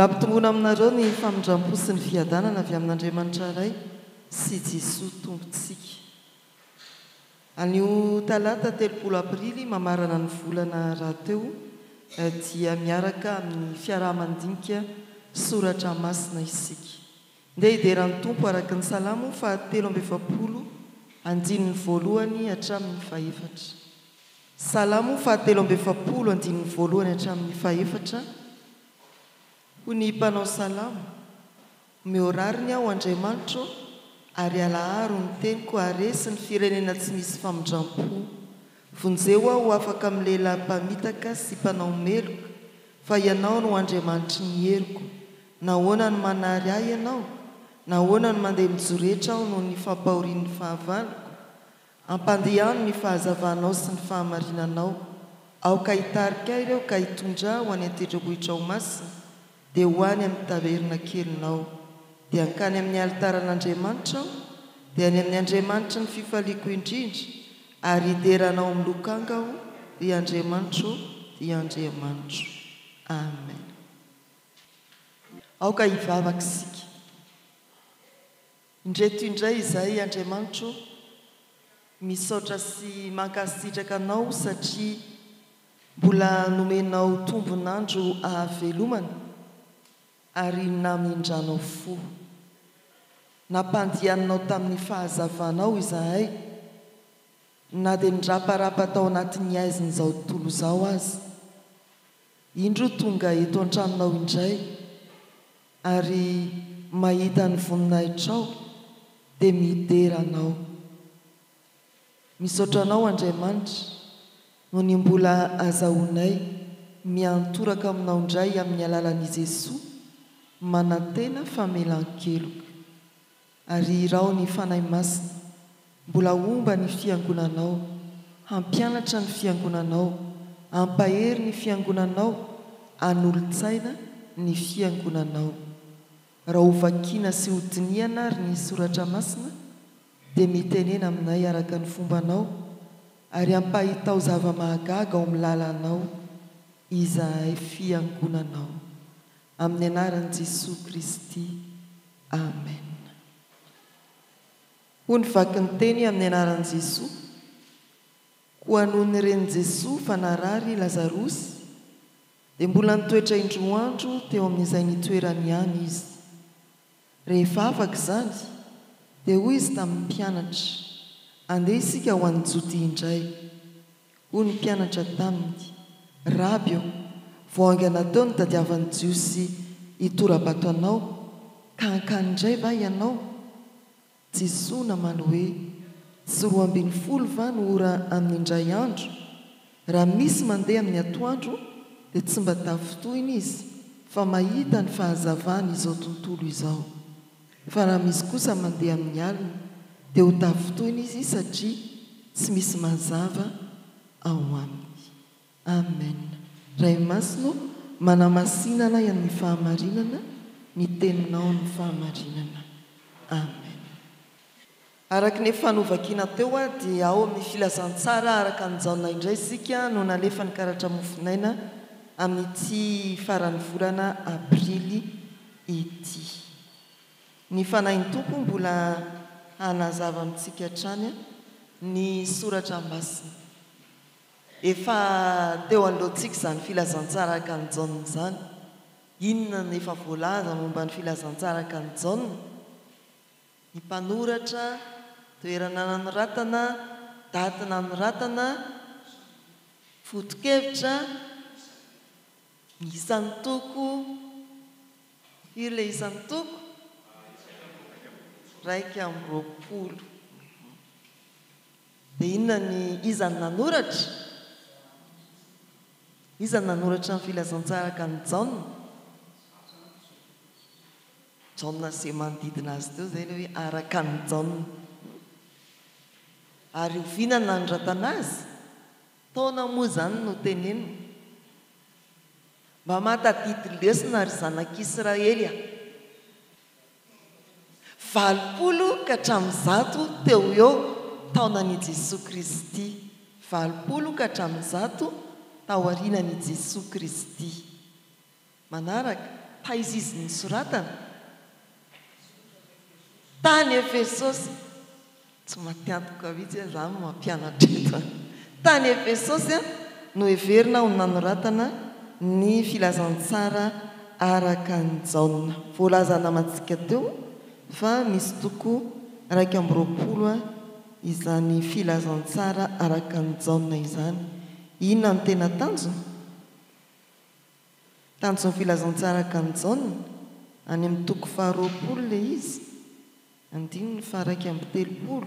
Mbola ampitomboina aminareo ny famindram-po sy ny fiadanana avy amin'Andriamanitra Ray sy Jesoa Tompontsika. Anio talata 30 aprily mamarana ny volana rahateo dia miaraka amin'ny fiaraha-mandinika soratra masina isika. Ndeha hidera ny Tompo araka ny Salamo faha 43 andininy voalohany hatramin'ny fahefatra. Salamo faha 43 andininy voalohany hatramin'ny fahefatra, Hoy ny mpanao salamo, Omeo rariny aho, Andriamanitro ô, ary alaharo ny teniko haharesy ny firenena tsy misy famindram-po. Vonjeo aho ho afaka amin'ny lehilahy mpamitaka sy mpanao meloka, fa Ianao no Andriamanitry ny heriko. Nahoana no manary ahy Ianao? Nahoana no mandeha mijoretra aho noho ny fampahorian'ny fahavaloko? Ampandehano ny fahazavanao sy ny fahamarinanao. Aoka hitarika ahy ireo ka hitondra ahy ho any an-tendrombohitrao masina, dia ho any amin'ny tabernakelinao. Dia hankany amin'ny alitaran'Andriamanitra aho, dia any amin'ny Andriamanitry ny fifaliako indrindra, ary hidera Anao amin'ny lokanga aho, ry Andriamanitro, ry Andriamanitro. Amen. Aoka hivavaka isika. Indreto indray izahay Andriamanitro misaotra sy mankasitraka Anao satria mbola nomenao tombon'andro ahavelomana ary namindranao fo. Nampandianinao tamin'ny fahazavanao izahay na dia niraparapa tao anatin'ny haizin'izao tontolo izao aza. Indro tonga eto an-tranonao indray ary mahita ny voninahitrao dia midera Anao. Misaotra Anao Andriamanitra noho ny mbola azahoanay miantoraka aminao indray amin'ny alalan'i Jesoa manantena famelan-keloka. Ary iraho ny Fanahy Masina mbola homba ny Fiangonanao, hampianatra ny Fiangonanao, hampahery ny Fiangonanao, hanolo-tsaina ny Fiangonanao. Raha ho vakiana sy ho dinihana ary ny Soratra Masina dia mitenena aminay araka ny fombanao ary ampahitao zava-mahagaga ao amin'ny lalanao izahay Fiangonanao. Amin'ny anaran'i Jesoa Kristy. Amen. Hoy ny vakin'ny teny amin'ny anaran'i Jesoa, Koa nony ren'i Jesoa fa narary i Lazarosy, dia mbola nitoetra indroa andro teo amin'izay nitoerany ihany Izy. Rehefa afaka izany, dia hoy Izy tamin'ny mpianatra, Andeha isika ho any Jodia indray. Hoy ny mpianatra taminy, Raby ô, vao haingana teo nitadiavan'ny Jiosy hitora-bato anao, ka hankany indray va ianao? Jesoa namaly hoe, Tsy 12 va no ora amin'ny indray andro? Raha misy mandeha amin'ny atoandro, dia tsy mba tafintohina izy, fa mahita ny fahazavan' izao tontolo izao. Fa raha misy kosa mandeha amin'ny alina, dia ho tafintohina izy satria tsy misy mazava ao aminy. Amen. Ray Masina ô, manamasina anay amin'ny fahamarinana, ny Teninao no fahamarinana. Amen. Araka ny efa novakiana teo dia ao amin'ny Filazantsara araka an'i Jaona indray isika no nalefa ny karatra mofonaina amin'ity faran'ny volana aprily ity. Ny Fanahin'ny Tompo mbola hanazava amintsika hatrany ny Soratra Masina. Efa teo anoloantsika izany Filazantsara araka an'i Jaona izany. Inona no efa voalaza momba ny Filazantsara araka an'i Jaona? Ny mpanoratra, toerana nanoratana, daty nanoratana, foto-kevitra, ny isan'ny toko, firy ilay isan'ny toko? 21. Dia inona ny, iza no nanoratra? Iza no nanoratra ny filazantsara araka an'i Jaona? Jaona sy izay manodidina azy teo izay ilay hoe araka an'i Jaona. Ary oviana no nanoratana azy? Taona moa izany no tenenina. Mba mahatadidy lesona ry zanak'Israely a! 80 ka hatramin'ny 100 teo ho eo taonan'i Jesoa Kristy. 80 ka hatramin'ny 100 taorianan'i Jesoa Kristy. Manaraka, Taiza izy nosoratana? Tany Efesosy. Tsy matiantoka mihitsy aho, izaho no mampianatra eto an. Tany Efesosy no heverina ho nanoratana ny Filazantsara araka an'i Jaona. Voalaza namantsika teo fa misy toko 21 izany Filazantsara araka an'i Jaona izany. Inona no tena tanjona? Tanjon'ny Filazantsara araka an'i Jaona, any amin'ny toko faharoapolo ilay izy, andininy faha-31.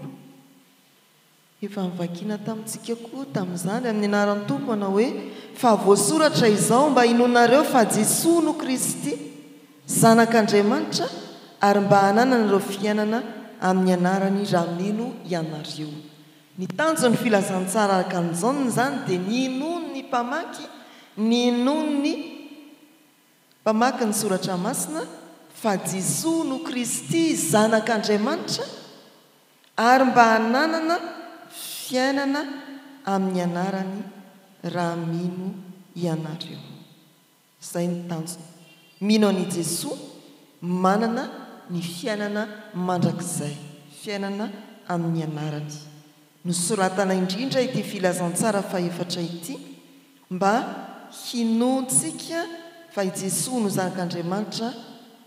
Efa novakiana tamintsika koa tamin'izany, amin'ny anaran'ny Tompo manao hoe, Fa voasoratra izao mba hinoanareo fa Jesoa no Kristy, Zanak'Andriamanitra, ary mba hanananareo fiainana amin'ny anarany raha mino ianareo. Ny tanjon'ny filazantsara araka an'i Jaona izany dia ny hinoan'ny mpamaky, ny hinoan'ny mpamaky ny Soratra Masina fa Jesoa no Kristy Zanak'Andriamanitra ary mba hananana fiainana amin'ny anarany raha mino ianareo. Izay no tanjona. Mino an' i Jesoa, manana ny fiainana mandrakizay, fiainana amin' ny anarany. Nosoratana indrindra ity filazantsara fahefatra ity mba hinoantsika fa i Jesoa no Zanak' Andriamanitra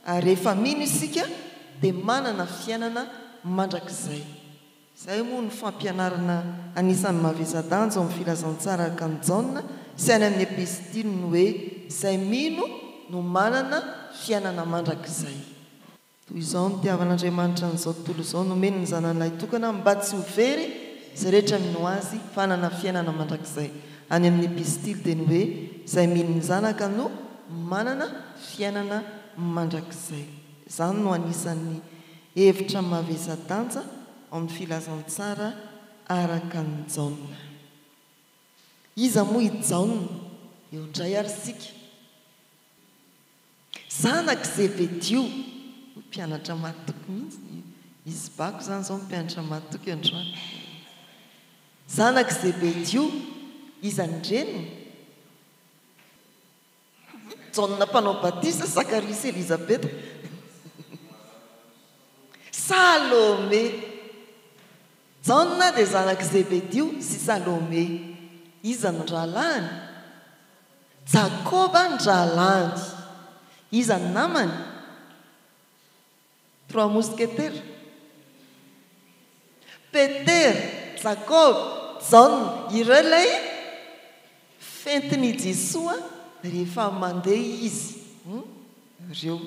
ary rehefa mino isika dia manana fiainana mandrakizay. Izay moa no fampianarana anisan'ny mavesa-danja ao amin'ny Filazantsara araka an'i Jaona sy any amin'ny Epistily ny hoe izay mino no manana fiainana mandrakizay. Toy izao no nitiavan'Andriamanitra an'izao tontolo izao, nomeny ny Zanany Lahitokana mba tsy ho very izay rehetra mino Azy fa hanana fiainana mandrakizay. Any amin'ny Epistily dia ny hoe izay mino ny Zanaka no manana fiainana mandrakizay. Izany no anisan'ny Hevitra mavesa-danja ao amin'ny Filazantsara araka an'i Jaona. Iza moa i Jaona? Eo indray ary isika. Zanak'i Zebedio. Mpianatra mahatoky mihitsy. Izy bako izany izao mpianatra mahatoky androany. Zanak'i Zebedio. Iza ny reniny? Jaona Mpanao Batisa, Zakaria sy Elizabeta, Salome. Jaona dia zanak'i Zebedio sy Salome. Iza no rahalahiny? Jakoba ny rahalahiny. Iza ny namany? Trois mousquetaires, Petera, Jakoba, Jaona, ireo ilay fentin' i Jesoa rehefa mandeha Izy, ireo.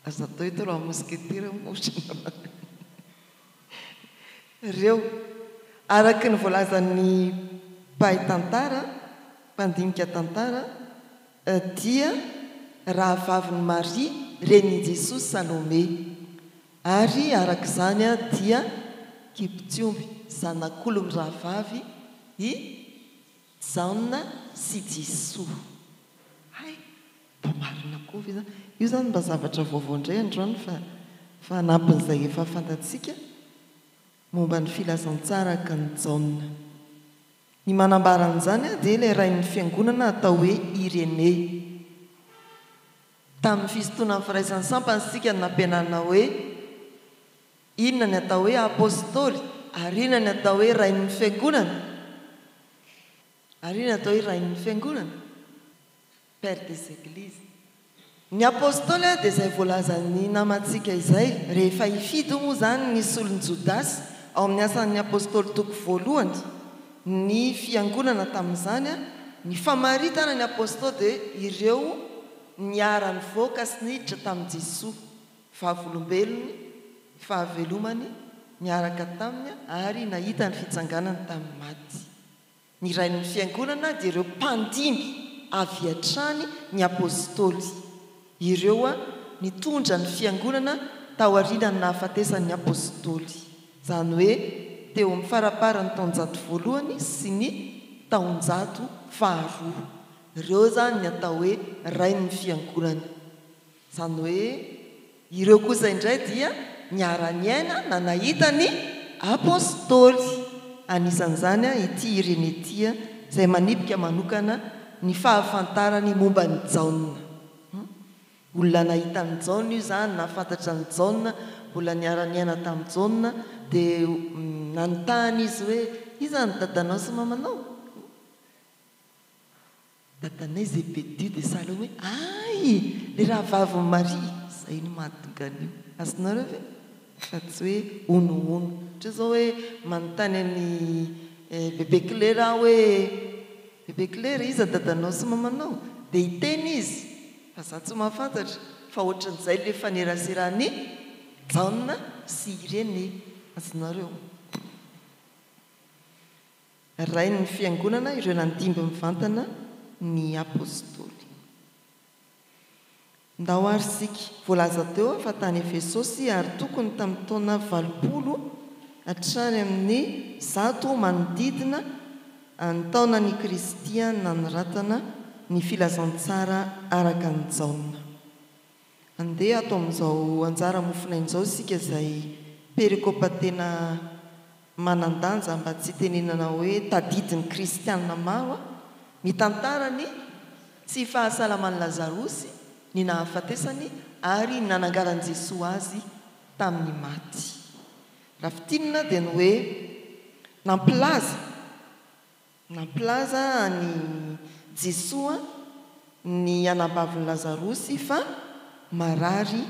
Aza atao hoe trois mousquetaires moa ohatrany ireo. Araka ny voalazan'ny mpahay tantara, mpandinika tantara, dia rahavavin'i Maria, renin'i Jesoa Salome, ary araka izany dia kibon-tsiomby, zanak'olon-drahavavy i Jaona sy Jesoa. Hay! Mba marina koa ve izany? Io izany mba zavatra vaovao indray androany fa fanampin'izay efa fantatsika momba ny filazantsara araka an'i Jaona. Ny manambara an'izany dia ilay rain'ny fiangonana atao hoe Irénée. Tamin'ny fisintonan'ny firaisan'ny sampana isika no nampianarina hoe inona ny atao hoe apostoly ary inona ny atao hoe rain'ny fiangonana. Ary inona ny atao hoe rain'ny fiangonana? Père des Eglises. Ny Apostoly dia izay voalazan'ny namantsika izay, rehefa hifidy moa izany ny solon'i Jodasy ao amin'ny Asan'ny Apostoly toko voalohany, ny Fiangonana tamin'izany, ny famaritana ny Apostoly dia ireo niara-nivoaka sy niditra tamin'i Jesoa, vavolombelony, fahavelomany, niaraka taminy ary nahita ny fitsanganany tamin'ny maty. Ny Rain'ny Fiangonana dia ireo mpandimby avy hatrany ny Apostoly. Ireo nitondra ny Fiangonana taorian'ny nahafatesan'ny Apostoly. Izany hoe teo amin'ny faramparan'ny taonjato voalohany sy ny taonjato faharoa. Ireo izany ny atao hoe Rain'ny Fiangonana. Izany hoe ireo kosa indray dia niara-niaina na nahita ny Apostoly. Anisan'izany ity Irénée ity izay manipika manokana ny fahafantarany momba an'i Jaona. Olona nahita an'i Jaona io izany, nahafantatra an'i Jaona, mbola niara-niaina tamin'i Jaona, dia nanontany izy hoe, Iza ny dadanao sy mamanao? Dadanay Zebedio dia sahala hoe, Hay! Ilay rahavavin'i Maria! Izay no mahatonga an'io. Azonareo ve? Fa tsy hoe honohono. Ohatra izao hoe manontany an'i Bebe Claire aho hoe, Bebe Claire, iza dadanao sy mamanao? Dia hiteny izy, fa izaho tsy mahafantatra, fa ohatran'izay ilay faneraseran'i Jaona sy Irene. Azonareo? Rain'ny Fiangonana ireo nandimby mivantana ny Apostoly. Ndao ary isika, voalaza teo fa tany Efesosy ary tokony tamin'ny taona 80 hatrany amin'ny 100 manodidina ny taonan'i Kristy nanoratana ny Filazantsara araka an'i Jaona. Andeha ato amin'izao anjara mofonaina izao isika izay perikopa tena manan-danja mba tsy hitenenana hoe tadidin'ny kristiana maro mitantara ny tsy fahasalaman'i Lazarosy, ny nahafatesany ary ny nanangaran'i Jesoa azy tamin'ny maty. Raha fintinina dia ny hoe nampilaza Nampilaza an'i Jesoa ny anabavin'i Lazarosy fa marary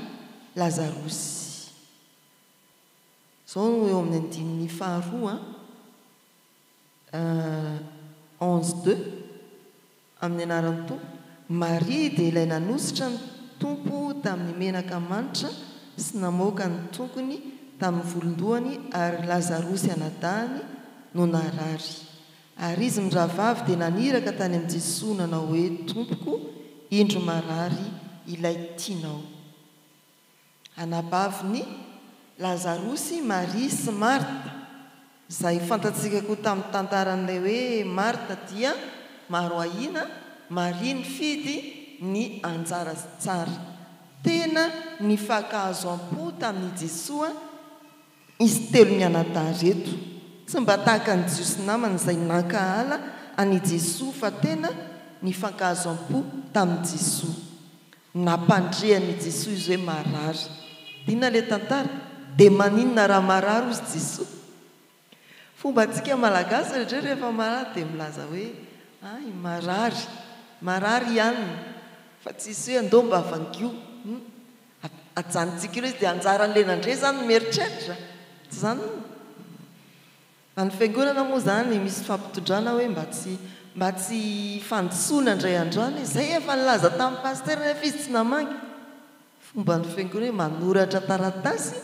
Lazarosy. Izao no eo amin'ny andininy faharoa, 11 deux. Amin'ny anaran'ny Tompo. Maria dia ilay nanosotra ny Tompo tamin'ny menaka manitra sy namoaka ny tongony tamin'ny volon-dohany ary Lazarosy anadahiny no narary. Ary izy mirahavavy dia naniraka tany amin'i Jesoa nanao hoe, Tompoko, indro marary ilay tianao. Anabavin'i Lazarosy, Maria sy Marta, izay fantatsika koa tamin'ny tantaran'ilay hoe Marta dia maro ahiana, Maria nifidy ny anjara tsara. Tena nifankahazo am-po tamin'i Jesoa Izy telo mianadahy ireto, tsy mba tahaka ny Jiosy namany izay nankahala an' i Jesoa fa tena nifankahazo am-po tamin'i Jesoa. Nampandre an' i Jesoa izy hoe marary. Inona ilay tantara? Dia maninona raha marary hozy Jesoa? Fombantsika Malagasy indraindray rehefa marary dia milaza hoe hay marary, marary i anona fa tsisy hoe andao mba vangio. Hum. Ajanontsika eo ilay izy dia anjaran'ilay nandre izany no mieritreritra, tsy izany hono? Any fiangonana moa izany misy fampitondrana hoe mba tsy mba tsy hifandisoana indray andro any, izay efa nilaza tamin'ny pasitera nefa izy tsy namangy. Fomban'ny fiangonana hoe manoratra taratasy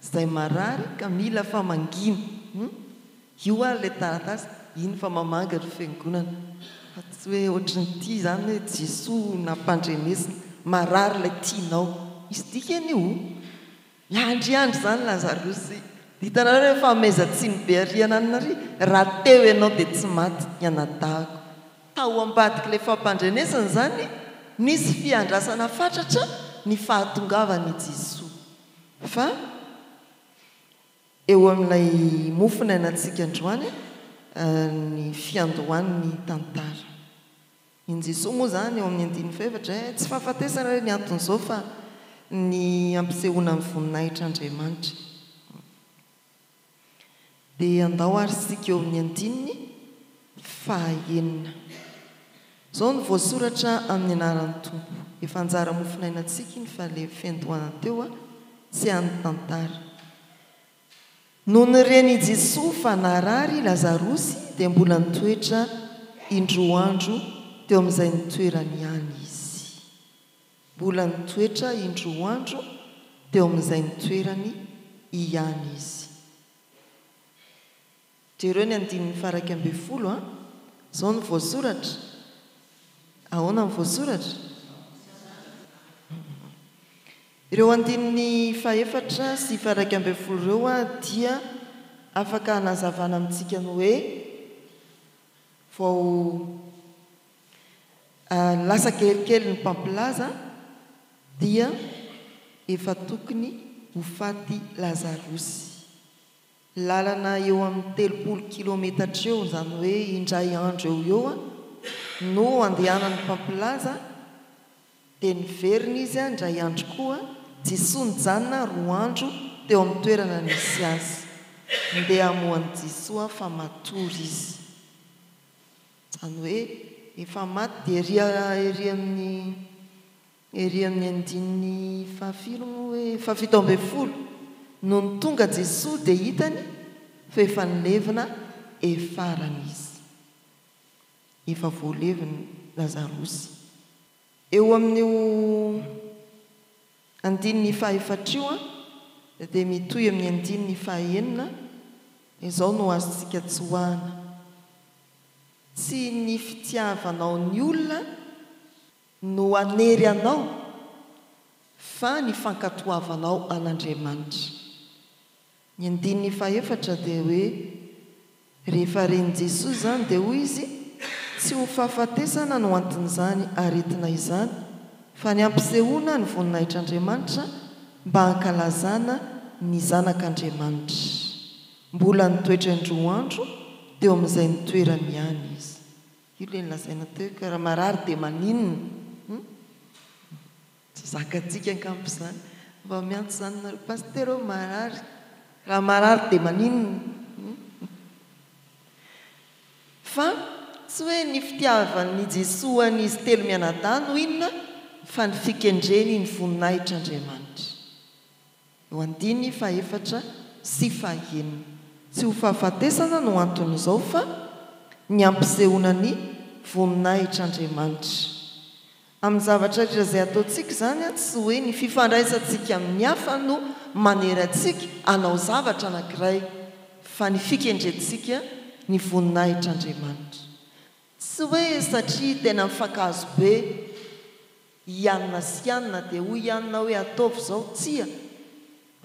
izay marary ka mila famangiana. Hum. Io ary ilay taratasy, iny fa mamangy ry fiangonana. Fa tsy hoe ohatran'ity izany hoe Jesoa nampandrenesina, marary ilay tianao. Misy dikany io. Miandriandry izany Lazarosy. Hitanareo hoe fanomezan-tsiny be ary ananona ary, raha teo ianao dia tsy maty ny anadahiko. Tao ambadik'ilay fampandrenesana izany, nisy fiandrasana fatratra ny fahatongavan'i Jesoa. Fa. Eo amin'ilay mofo nainantsika androany ny fiandohan'ny tantara. I Jesoa moa izany eo amin'ny andininy fahefatra eh, tsy fahafatesana re ny anton'izao fa ny hampisehoana ny voninahitr'Andriamanitra. Dia andao ary isika eo amin'ny andininy fahaenina. Izao no voasoratra amin'ny anaran'ny Tompo. Efa anjara mofonainantsika iny fa ilay fiandohana teo tsy an'ny tantara. Nony ren'i Jesoa fa narary i Lazarosy dia mbola nitoetra indroa andro teo amin'izay nitoerany ihany izy. Mbola nitoetra indroa andro teo amin'izay nitoerany ihany izy. Jereo ny andininy faha-11 a! Izao no voasoratra. Ahoana no voasoratra? Ireo andininy fahefatra sy faha-11 ireo dia afaka hanazavana amintsika ny hoe vao lasa kelikely ny mpampilaza dia efa tokony ho faty Lazarosy. Lalana eo amin'ny 30 kilometatra eo, izany hoe indray andro eo ho eo no andehanan'ny mpampilaza. Dia niverina izy indray andro koa, Jesoa nijanona roa andro teo amin'ny toerana nisy azy. Ndeha hamoha an'i Jesoa fa matory izy. Izany hoe efa maty dia ery ery amin'ny ery amin'ny andininy fahafiry moa hoe fahafito ambin'ny folo nony tonga Jesoa dia hitany fa efa nilevina efarana izy. Efa voalevina Lazarosy. Eo amin'io andininy fahefatra io dia mitohy amin'ny andininy fahaenina, izao no azontsika tsoahana, Tsy ny fitiavanao ny olona no hanery anao fa ny fankatoavanao an'Andriamanitra. Ny andininy fahefatra dia hoe, Rehefa ren'i Jesoa izany dia hoy Izy, Tsy ho fahafatesana no anton'izany aretina izany, fa ny hampisehoana ny voninahitr'Andriamanitra mba hankalazana ny Zanak'Andriamanitra. Mbola nitoetra indroa andro teo amin'izay nitoerany ihany Izy. Io ilay nolazaina teo hoe ka raha marary dia maninona? Hum? Tsy zakantsika angamba izany. Mba miantso izany nareo pasitera hoe marary. Raha marary dia maninona? Fa tsy hoe ny fitiavan'i Jesoa an'izy telo mianadahy no inona fa ny fikendreny ny voninahitr'Andriamanitra. Eo andininy fahefatra sy fahenina. Tsy ho fahafatesana no anton'izao fa ny hampisehoana ny voninahitr'Andriamanitra. Amin'ny zavatra rehetra izay ataontsika izany, tsy hoe ny fifandraisantsika amin'ny hafa no manery antsika hanao zavatra anankiray, fa ny fikendrentsika ny voninahitr'Andriamanitra. Tsy hoe satria tena mifankahazo be i anona sy anona dia hoy i anona hoe ataovy izao, tsia,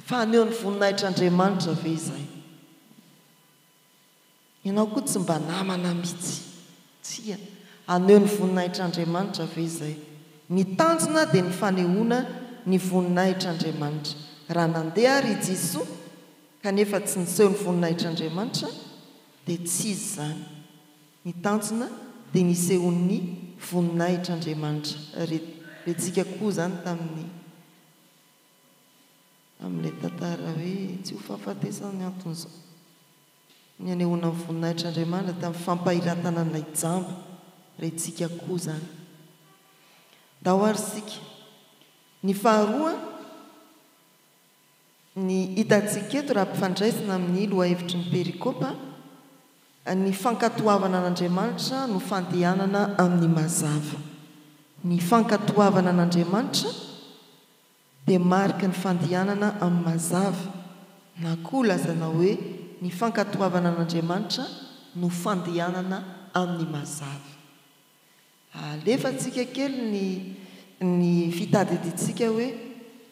fa haneho ny voninahitr'Andriamanitra ve izay? Ianao koa tsy mba namana mihitsy. Tsia. Haneho ny voninahitr'Andriamanitra ve izay? Ny tanjona dia ny fanehoana ny voninahitr'Andriamanitra. Raha nandeha ary i Jesoa kanefa tsy niseho ny voninahitr'Andriamanitra dia tsy izy izany. Ny tanjona dia ny hisehoan'ny voninahitr'Andriamanitra. Re, rentsika koa izany tamin'ny tamin'ilay tantara hoe tsy ho fahafatesana ny anton'izao. Ny hanehoana ny voninahitr'Andriamanitra tamin'ny fampahiratana an'ilay jamba, rentsika koa izany. Ndao ary isika. Ny faharoa, ny hitantsika eto raha ampifandraisina amin'ny lohahevitry ny perikopa, ny fankatoavana an'Andriamanitra no fandehanana amin'ny mazava. Ny fankatoavana an'Andriamanitra dia mariky ny fandihanana amin'ny mazava, na koa lazaina hoe ny fankatoavana an'Andriamanitra no fandehanana amin'ny mazava. Alefantsika kely ny ny fitadidiantsika hoe,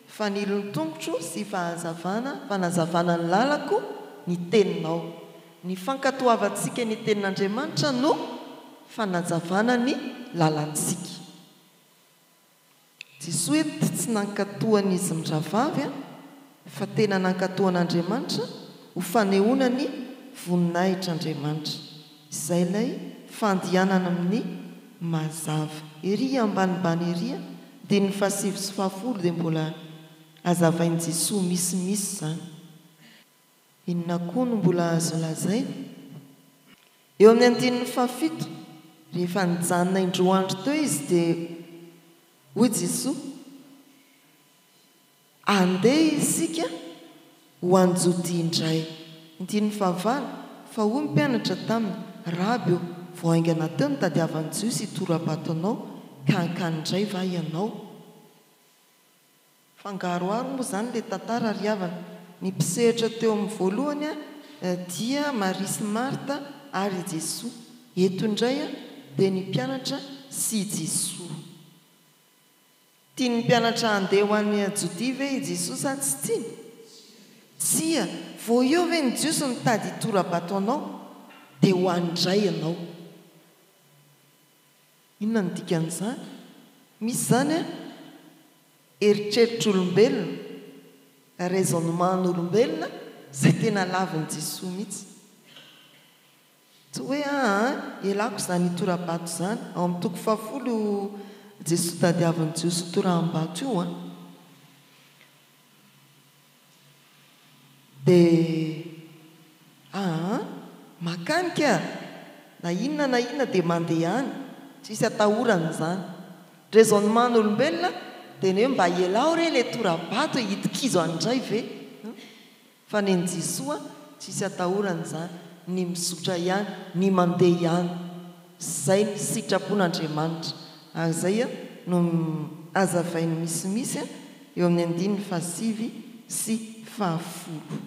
Fanilo ny tongotro sy fahazavana, fanazavana ny lalako ny teninao. Ny fankatoavantsika ny tenin'Andriamanitra no fanazavana ny lalantsika. Jesoa eto tsy nankatoa an'izy mirahavavy fa tena nankatoa an'Andriamanitra ho fanehoana ny voninahitr'Andriamanitra. Izay ilay fandihanana amin'ny mazava. Ery ambanimbany ery, andininy fahasivy sy fahafolo dia mbola hazavain'i Jesoa misimisy izany. Inona koa no mbola azo lazaina? Eo amin'ny andininy fahafito, rehefa nijanona indroa andro teo izy dia hoy Jesoa, Andeha isika ho any Jodia indray. Andininy fahavalo, Fa hoy ny mpianatra taminy, Raby ô, vao haingana teo nitadiavan'ny Jiosy hitora-bato anao, ka hankany indray va ianao? Fangaroharo moa izany ilay tantara ry havana. Ny mpisehatra teo amin'ny voalohany dia Maria sy Marta ary i Jesoa. Eto indray dia ny mpianatra sy i Jesoa. Tian'ny mpianatra handeha ho any Jodia ve i Jesoa sa tsy tiany? Tsia. Vao eo ve ny Jiosy nitady hitora-bato anao dia ho any indray ianao? Inona no dikan'izany? Misy izany an, eritreritr'olombelona, raisonnement-n'olombelona izay tena lavin'i Jesoa mihitsy. Tsy hoe aa, ialako izany hitora-bato izany. Ao amin'ny toko fahafolo io Jesoa tadiavin'ny Jiosy ho toraham-bato io an! Dia aa makany ka! Na inona na inona dia mandeha any, tsisy atahorana izany. Raisonnement n'olombelona dia ny hoe mba ialao re ilay tora-bato e, hitikizo any indray ve? Fa nen'i Jesoa tsisy atahorana izany, ny mizotra ihany, ny mandeha ihany. Izay ny sitrapon'Andriamanitra. Ary izay no hazavainy misimisy eo amin'ny andininy fahasivy sy fahafolo.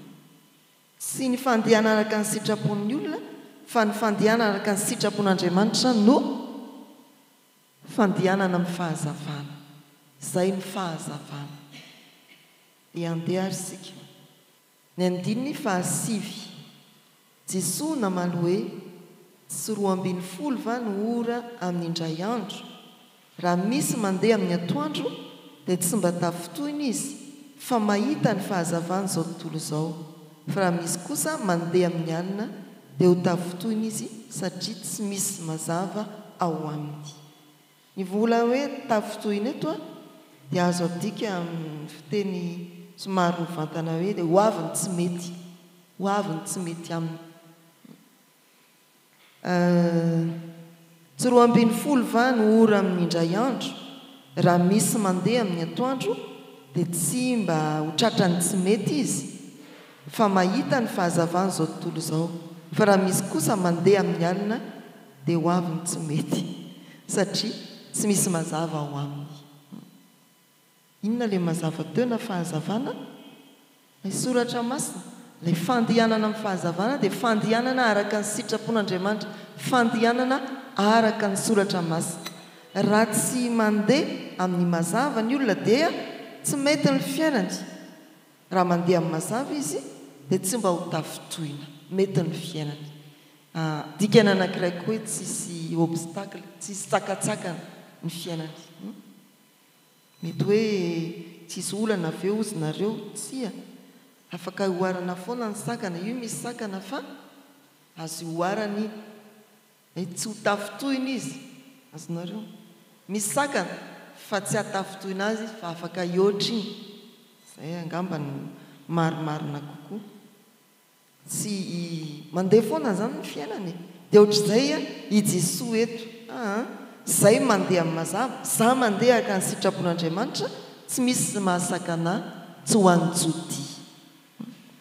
Tsy ny fandehanana araka ny sitrapon'ny olona fa ny fandehanana araka ny sitrapon'Andriamanitra no fandehanana amin'ny fahazavana. Izay no fahazavana. Dia handeha ary isika. Ny andininy fahasivy. Jesoa namaly hoe, Tsy 12 va no ora amin'ny indray andro? Raha misy mandeha amin'ny atoandro dia tsy mba tafintohina izy, fa mahita ny fahazavan'izao tontolo izao. Fa raha misy kosa mandeha amin'ny alina dia ho tafintohina izy satria tsy misy mazava ao aminy. Ny vola hoe tafintohina eto dia azo adika amin'ny fiteny somary mivantana hoe dia ho avy ny tsy mety, ho avy ny tsy mety aminy. Tsy 12 va no ora amin'ny indray andro? Raha misy mandeha amin'ny atoandro dia tsy mba ho tratran'ny tsy mety izy fa mahita ny fahazavan'izao tontolo izao, fa raha misy kosa mandeha amin'ny alina dia ho avy ny tsy mety satria tsy misy mazava ao aminy. Inona ilay mazava teo na fahazavana? Ilay soratra masina, ilay fandehanana amin'ny fahazavana dia fandehanana araka ny sitrapon'Andriamanitra, fandehanana araka ny soratra masina. Raha tsy mandeha amin'ny mazava ny olona dia tsy mety ny fiainany. Raha mandeha amin'ny mazava izy dia tsy mba ho tafintohina. Mety ny fiainany. Dikany anankiray koa hoe tsisy obstacle, tsisy tsakatsakana ny fiainany. Mety hoe tsisy olana ve ozy nareo? Tsia. Afaka oharana foana ny sakana. Io misy sakana fa azo oharana iny. Mety tsy ho tafintohina izy. Azonareo? Misy sakana fa tsy hatafintohina azy izy fa afaka hihoatra iny. Izay angamba no marimarina kokoa. Tsy i mandeha foana izany ny fiainana e! Dia ohatr'izay i Jesoa eto. Aa zay mandeha amin'ny mazava, za mandeha araka ny sitrapon'Andriamanitra, tsy misy mahasakana ahy tsy ho any Jodia.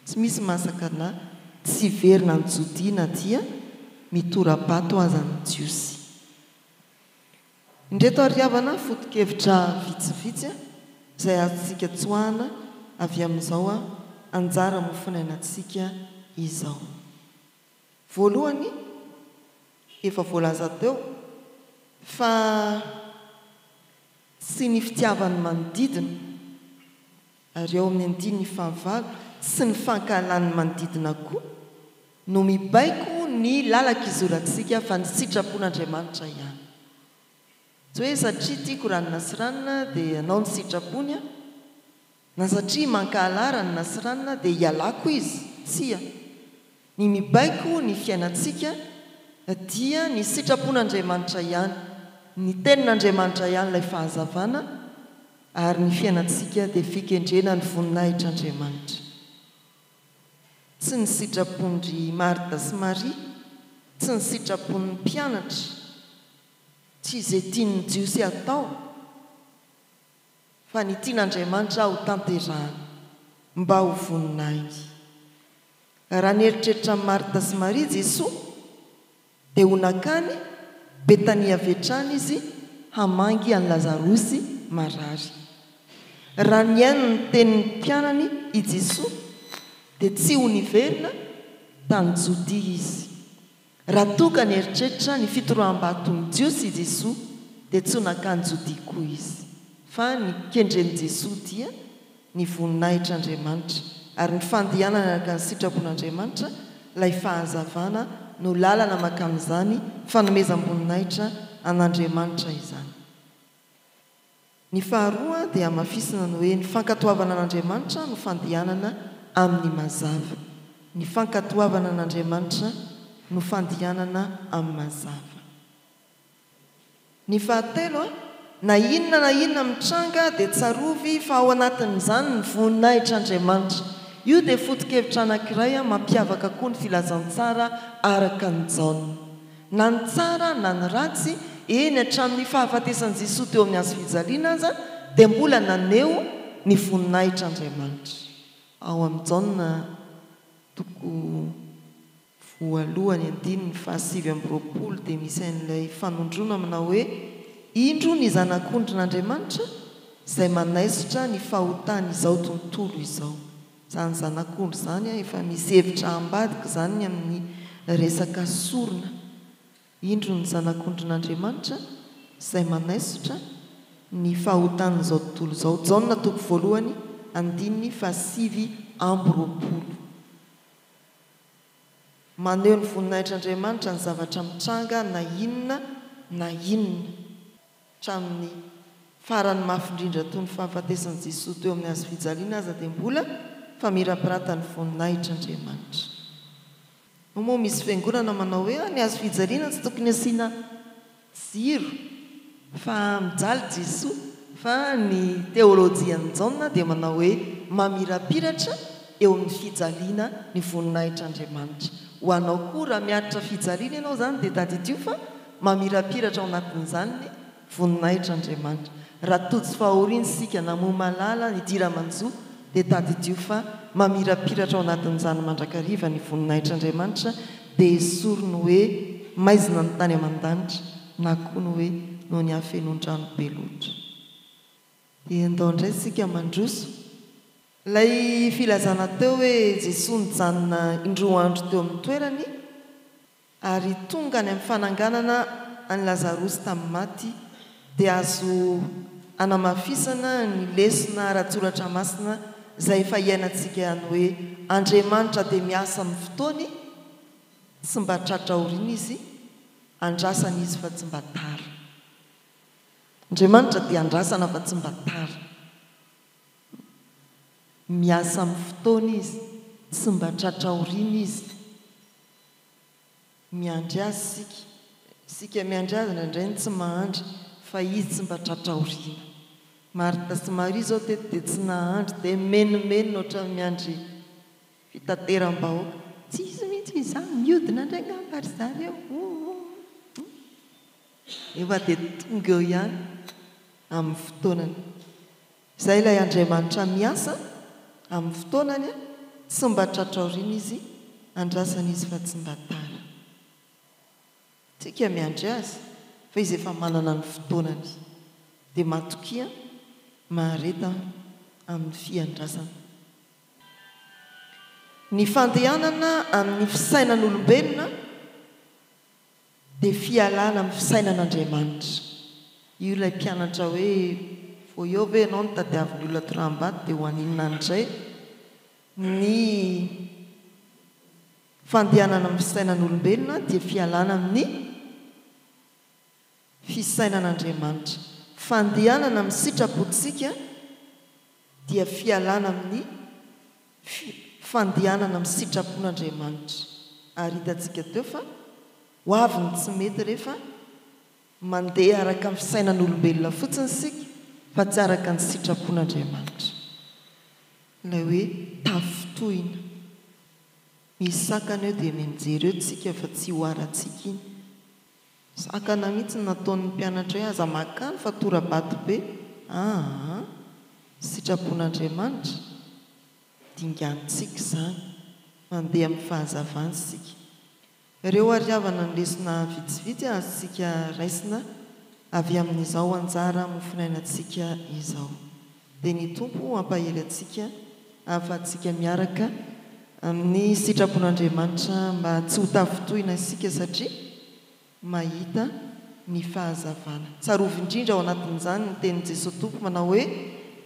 Tsy misy mahasakana ahy tsy hiverina any Jodia na dia mitora-bato aza ny Jiosy. Indreto ary havana foto-kevitra vitsivitsy izay azontsika tsoahana avy amin'izao anjara mofonainantsika izao. Voalohany, efa voalaza teo fa tsy ny fitiavan'ny manodidina, Ary ao amin'ny andininy fahavalo, tsy ny fankahalan'ny manodidina koa no mibaiko ny lalan-kizorantsika fa ny sitrapon'Andriamanitra ihany. Tsy hoe satria tiako ranona sy ranona dia hanao ny sitrapony aho, na satria mankahala ahy ranona sy ranona dia hialako izy. Tsia. Ny mibaiko ny fiainantsika dia ny sitrapon'Andriamanitra ihany, ny Tenin'Andriamanitra ihany ilay fahazavana ary ny fiainantsika dia fikendrena ny voninahitr'Andriamanitra. Tsy ny sitrapon-dry Marta sy Maria, tsy ny sitrapon'ny mpianatra, tsy izay tian'ny Jiosy hatao, fa ny tian'Andriamanitra hotanterahana mba ho voninahiny. Raha nieritreritra an'i Marta sy Maria Jesoa, dia ho nankany Betania avy hatrany Izy hamangy an'i Lazarosy marary. Raha nihaino ny tenin'ny mpianany i Jesoa, dia tsy ho niverina tany Jodia Izy. Raha toa ka nieritreritra ny fitoraham-baton'ny Jiosy i Jesoa, dia tsy ho nankany Jodia koa Izy. Fa ny kendren'i Jesoa dia ny voninahitr'Andriamanitra, ary ny fandehanana araka ny sitrapon'Andriamanitra, ilay fahazavana no lalana mankamin'izany fanomezam-boninahitra an'Andriamanitra izany. Ny faharoa dia hamafisina ny hoe ny fankatoavana an'Andriamanitra no fandehanana amin'ny mazava. Ny fankatoavana an'Andriamanitra no fandehanana amin'ny mazava. Ny fahatelo. Na inona na inona mitranga dia tsarovy fa ao anatin'izany ny voninahitr'Andriamanitra. Io dia foto-kevitra anankiray mampiavaka koa ny filazantsara araka an'i Jaona. Na ny tsara na ny ratsy, eny hatramin'ny fahafatesan'i Jesoa teo amin'ny hazofijaliana aza dia mbola naneho ny voninahitr'Andriamanitra. Ao amin'i Jaona toko voalohany andininy faha 29 dia misy an'ilay fanondroana manao hoe, Indro ny Zanak'ondrin'Andriamanitra izay manaisotra ny fahotan'izao tontolo izao. Izany zanak'ondry izany efa misy hevitra ambadika izany ny amin'ny resaka sorona. Indro ny Zanak'ondrin'Andriamanitra izay manaisotra ny fahotan'izao tontolo izao. Jaona toko voalohany andininy faha 29. Maneho ny voninahitr'Andriamanitra ny zavatra mitranga na inona na inona. Hatramin'ny farany mafy indrindra toy ny fahafatesan'i Jesoa teo amin'ny hazofijaliana aza dia mbola famirapiratan'ny voninahitr'Andriamanitra. Moa moa misy fiangonana manao hoe ah ny hazofijaliana tsy tokony asiana jiro fa mijaly Jesoa fa ny teolojian'i Jaona dia manao hoe mamirapiratra eo amin'ny fijaliana ny voninahitr'Andriamanitra. Ho anao koa raha miaritra fijaliana ianao izany dia tadidio fa Mamirapiratra ao anatin'izany ny voninahitr'Andriamanitra. Raha tojo fahoriana isika na moa malala ny dira-manjo dia tadidio fa mamirapiratra ao anatin'izany mandrakariva ny voninahitr'Andriamanitra dia esory ny hoe maizina ny tany aman-danitra na koa ny hoe noho ny hafenoan-drano be loatra. Dia andao indray isika mandroso. Ilay filazana teo hoe Jesoa nijanona indroa andro teo amin'ny toerany Ary tonga any amin'ny fananganana an'i Lazarosy tamin'ny maty, dia azo anamafisana ny lesona ara-tsoratra masina izay efa iainantsika ihany hoe Andriamanitra dia miasa amin'ny fotoany, tsy mba tratra aoriana Izy, andrasana Izy fa tsy mba tara. Andriamanitra dia andrasana fa tsy mba tara. Miasa amin'ny fotoana Izy, tsy mba tratra aoriana Izy. Miandry azy isika. Isika miandry azy indraindray no tsy mahandry fa izy tsy mba tratra aoriana. Martha sy Maria izao teto dia tsy nahandry dia mimenomenona ohatran'ny miandry fitateram-bahoaka. Tsy izy mihitsy izany, mihodina indray angamba ry zareo. Nefa dia tonga eo ihany amin'ny fotoanany. Izay ilay Andriamanitra miasa amin'ny fotoanany, tsy mba tratra aoriana Izy, andrasana Izy fa tsy mba tara. Tsika miandry Azy fa Izy efa manana ny fotoanany. Dia matokia, mahareta amin'ny fiandrasana. Ny fandehanana amin'ny fisainan'olombelona dia fialana amin'ny fisainan'Andriamanitra. Io ilay mpianatra hoe vao eo ve ianao no tadiavin'ny olona toraham-bato dia ho aninona any indray? Ny fandehanana amin'ny fisainan'olombelona dia fialana amin'ny fisainan'Andriamanitra. Fandehanana amin'ny sitrapontsika dia fialana amin'ny fandehanana amin'ny sitrapon'Andriamanitra. Ary hitantsika teo fa ho avy ny tsy mety rehefa mandeha araka ny fisainan'olombelona fotsiny isika fa tsy araka ny sitrapon'Andriamanitra. Ilay hoe tafintohina. Misy sakana eo dia mijery eo tsika fa tsy ho arantsika iny. Sakana mihitsy no nataon'ny mpianatra hoe aza makany fa tora-bato be. Aa! Sitrapon'Andriamanitra, dinganintsika izany. Mandeha amin'ny fahazavana isika. Ireo ary havana ny lesona vitsivitsy azontsika raisina avy amin'izao anjara mofonainantsika izao. Dia ny Tompo hampahery antsika ahafahantsika miaraka amin'ny sitrapon'Andriamanitra mba tsy ho tafintohina isika satria mahita ny fahazavana. Tsarovy indrindra ao anatin'izany ny tenin'i Jesoa Tompo manao hoe,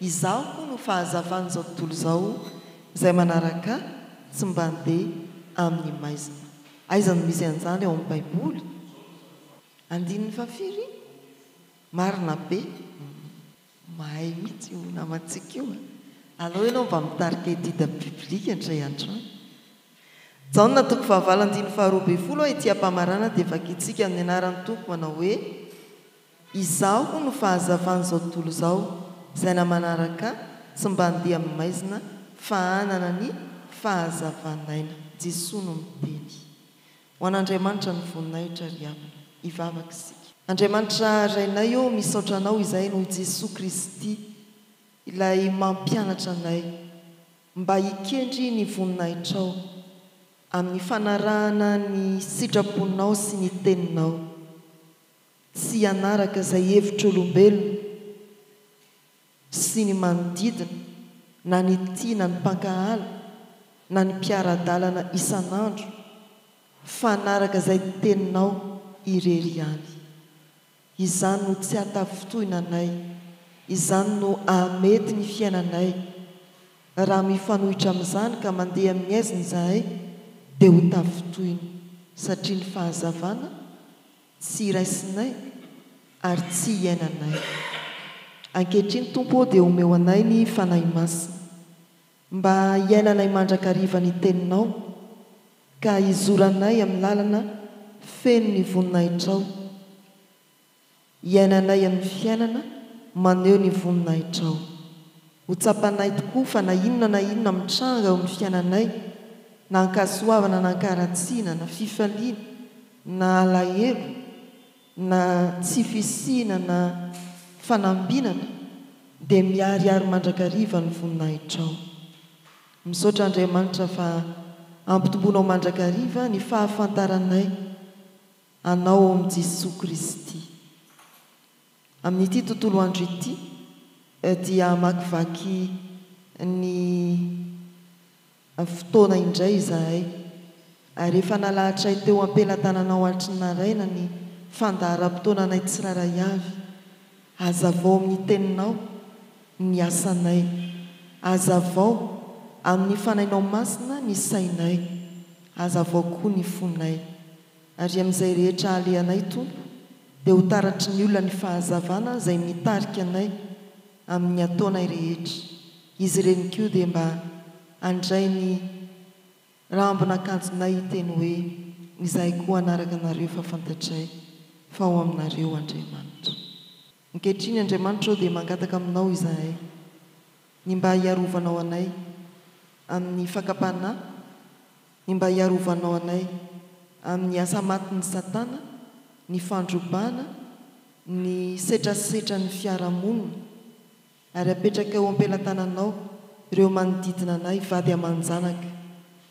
Izaho no fahazavan'izao tontolo izao, izay manaraka Ahy tsy mba handeha amin'ny maizina. Aiza no misy an'izany ao amin'ny Baiboly? Andininy fahafiry? Marina be. Mahay mihitsy io namantsika io a! Alao ianao mba mitarika étude biblique indray andro any. Jaona toko fahavalo andininy faharoa ambin'ny folo ety am-pamarana dia vakintsika amin'ny anaran'ny Tompo manao hoe. Izaho no fahazavan'izao tontolo izao, izay na manaraka Ahy tsy mba handeha amin'ny maizina fa hanana ny fahazavan'aina. Jesoa no miteny. Ho an'Andriamanitra ny voninahitra ry havana. Hivavaka isika. Andriamanitra Rainay ô, misaotra Anao izahay noho Jesoa Kristy ilay mampianatra anay mba hikendry ny voninahitrao amin'ny fanarahana ny sitraponao sy ny teninao. Tsy hanaraka izay hevitr'olombelona sy ny manodidina, na ny tia na ny mpankahala, na ny mpiara-dalana isan'andro, fa hanaraka izay teninao irery ihany. Izany no tsy hahatafintohina anay, izany no hahamety ny fiainanay. Raha mifanohitra amin'izany ka mandeha amin'ny haizina izahay, dia ho tafintohina, satria ny fahazavana tsy raisinay ary tsy iainanay. Ankehitriny Tompo ô dia omeo anay ny Fanahy Masina mba hiainanay mandrakariva ny Teninao ka hizoranay amin'ny lalana feno ny voninahitrao, hiainanay amin'ny fiainana maneho ny voninahitrao. Ho tsapanay tokoa fa na inona na inona mitranga eo amin'ny fiainanay, na ankasoavana na ankaratsiana, na fifaliana na alahelo, na tsy fisiana na fanambinana, dia miharihary mandrakariva ny voninahitrao. Misaotra Andriamanitra fa ampitomboinao mandrakariva ny fahafantaranay Anao ao amin'i Jesoa Kristy. Amin'ity tontolo andro ity dia hamakivaky ny fotoana indray izahay, ary efa nalahatray teo am-pelatananao hatry ny naraina ny fandaharam-potoananay tsirairay avy. Hazavao amin'ny Teninao ny asanay. Hazavao amin'ny Fanahinao Masina ny sainay. Hazavao koa ny fonay. Ary amin'izay rehetra alehanay, Tompo, dia ho taratry ny olona ny fahazavana izay mitarika anay amin'ny ataonay rehetra. Izy ireny koa dia mba handray ny rambon'akanjonay hiteny hoe, Izahay koa hanaraka anareo fa fantatray fa ao aminareo Andriamanitra. Ankehitriny, Andriamanitra ô, dia mangataka aminao izahay ny mba hiarovanao anay amin'ny fakam-panahy, ny mba hiarovanao anay amin'ny asa matin'i Satana, ny fandrobana, ny setrasetran'ny fiarahamonina, ary apetraka eo am-pelatananao ireo manodidina anay, vady aman-janaka,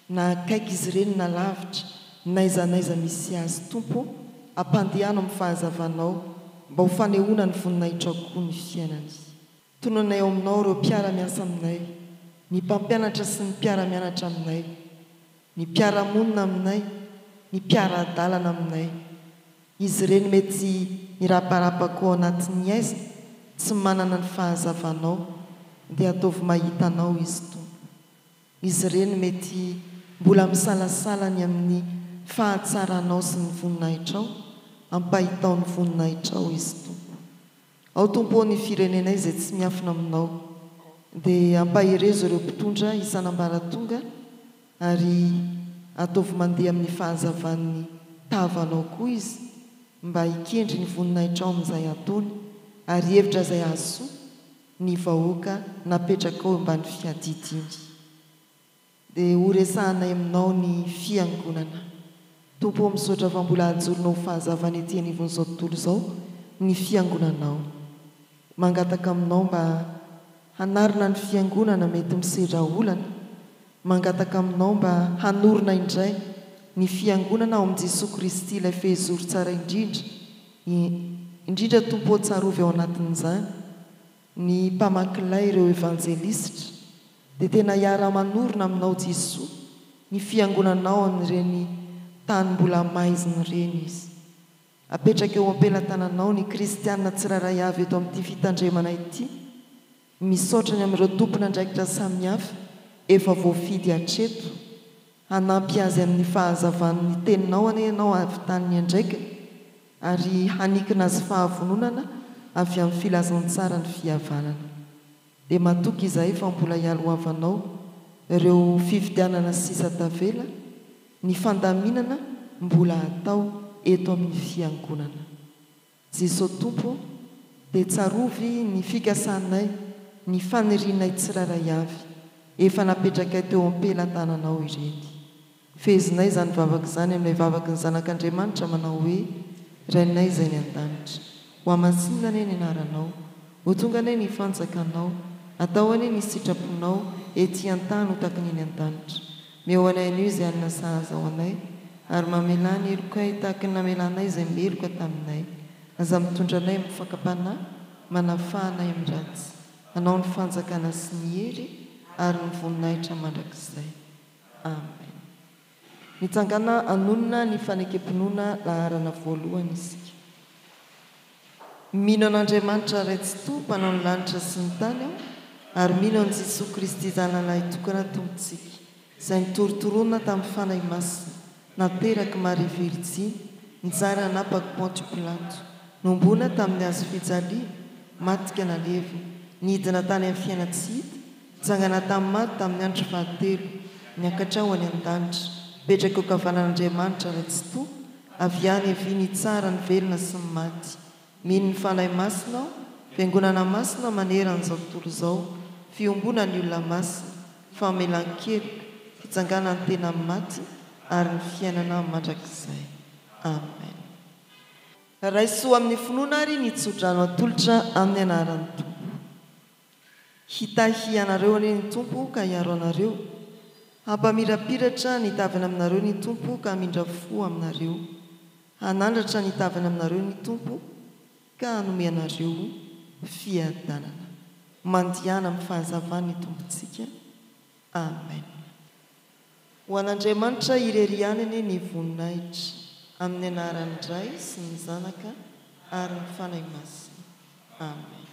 na akaiky izy ireny na lavitra, n'aiza n'aiza misy azy. Tompo ô, ampandehano amin'ny fahazavanao mba ho fanehoana ny voninahitrao koa ny fiainany. Tononay ao aminao ireo mpiara-miasa aminay, ny mpampianatra sy ny mpiara-mianatra aminay, ny mpiara-monina aminay, ny mpiara-dalana aminay. Izy ireny mety miraparapa koa ao anatin'ny haizina, tsy manana ny fahazavanao, dia ataovy mahita Anao izy Tompo. Izy ireny mety mbola misalasala ny amin'ny fahatsaranao sy ny voninahitrao, ampahitao ny voninahitrao izy Tompo. Ao Tompo ô ny firenenay izay tsy miafina aminao dia ampaherezo ireo mpitondra isan'ambaratonga ary ataovy mandeha amin'ny fahazavan'ny tavanao koa izy mba hikendry ny voninahitrao amin'izay ataony ary hihevitra izay hahasoa ny vahoaka napetrakao eo ambany fiadidiany. Dia ho resahanay aminao ny Fiangonana. Tompo ô misaotra fa mbola ajoronao ho fahazavana ety anivon'izao tontolo izao ny Fiangonanao. Mangataka aminao mba hanarina ny Fiangonana mety misedra olana. Mangataka aminao mba hanorina indray ny Fiangonana ao amin'i Jesoa Kristy ilay fehizoro tsara indrindra indrindra Tompo ô tsarovy ao anatin'izany ny mpamaky lay ireo evanjelisitra dia tena hiara-manorina aminao Jesoa ny fiangonanao amin'ireny tany mbola maizina ireny izy. Apetraka eo am-pelatananao ny kristiana tsirairay avy eto amin'ity fitandremana ity. Misaotra ny amin'ireo tompon'andraikitra samihafa efa voafidy hatreto. Hanampy azy amin'ny fahazavan'ny teninao anie ianao hahavitany ny andraikiny ary hanikina azy fahavononana avy amin'ny filazantsaran'ny fihavanana. Dia matoky izahay fa mbola hialohavanao ireo fifidianana sisa tavela, ny fandaminana mbola hatao eto amin'ny Fiangonana. Jeso Tompo ô! Dia tsarovy ny fikasanay, ny fanirianay tsirairay avy, efa napetrakay teo am-pelatananao ireny. Fehezinay izany vavaka izany amin'ilay vavaky ny Zanak'Andriamanitra manao hoe, Rainay izay any an-danitra, hohamasinina anie ny anaranao, ho tonga anie ny fanjakanao, atao anie ny sitraponao ety an-tany ho tahaka ny eny an-danitra. Meo anay anio izay hanina sahaza ho anay, ary mamelà ny helokay tahaka ny namelanay izay meloka taminay. Aza mitondra anay amin'ny fakam-panahy, manafaha anay amin'ny ratsy. Anao ny fanjakana sy ny hery ary ny voninahitra mandrakizay. Amen. Mitsangàna hanonona ny fanekem-pinoana laharana voalohany isika. Mino an'Andriamanitra Ray Tsitoha Mpanao ny lanitra sy ny tany aho, ary mino an'i Jesoa Kristy Zanany Tokana Tompontsika, izay nitorontoronina tamin'ny Fanahy Masina, naterak'i Maria Virjiny, nijaly nanapak'i Pontio Pilato, nohomboana tamin'ny hazo fijaliana, maty ka nalevina, nidina tany amin'ny fiainan-tsy hita, nitsangana tamin'ny maty tamin'ny andro fahatelo, niakatra ho any an-danitra, mipetraka eo ankavanan'Andriamanitra Ray Tsitoha, avy any havia nitsara ny velona sy ny maty. Mino ny Fanahy Masina aho, Fiangonana masina manerana izao tontolo izao, fiombonan'ny olona masina, famelan-keloka, fitsanganan'ny tena amin'ny maty ary ny fiainana mandrakizay. Amen. Raiso amin'ny finoana ary ny tsodrano atolotra amin'ny anaran'ny Tompo. Hitahy anareo anie ny Tompo ka hiaro anareo. Hampamirapiratra ny tavany aminareo ny Tompo ka hamindra fo aminareo. Hanandratra ny tavany aminareo ny Tompo ka hanome anareo fiadanana. Mandehana amin'ny fahazavan'ny Tompontsika. Amen. Ho an'Andriamanitra irery ihany anie ny voninahitra, amin'ny anaran'ny Ray sy ny Zanaka ary ny Fanahy Masina. Amen.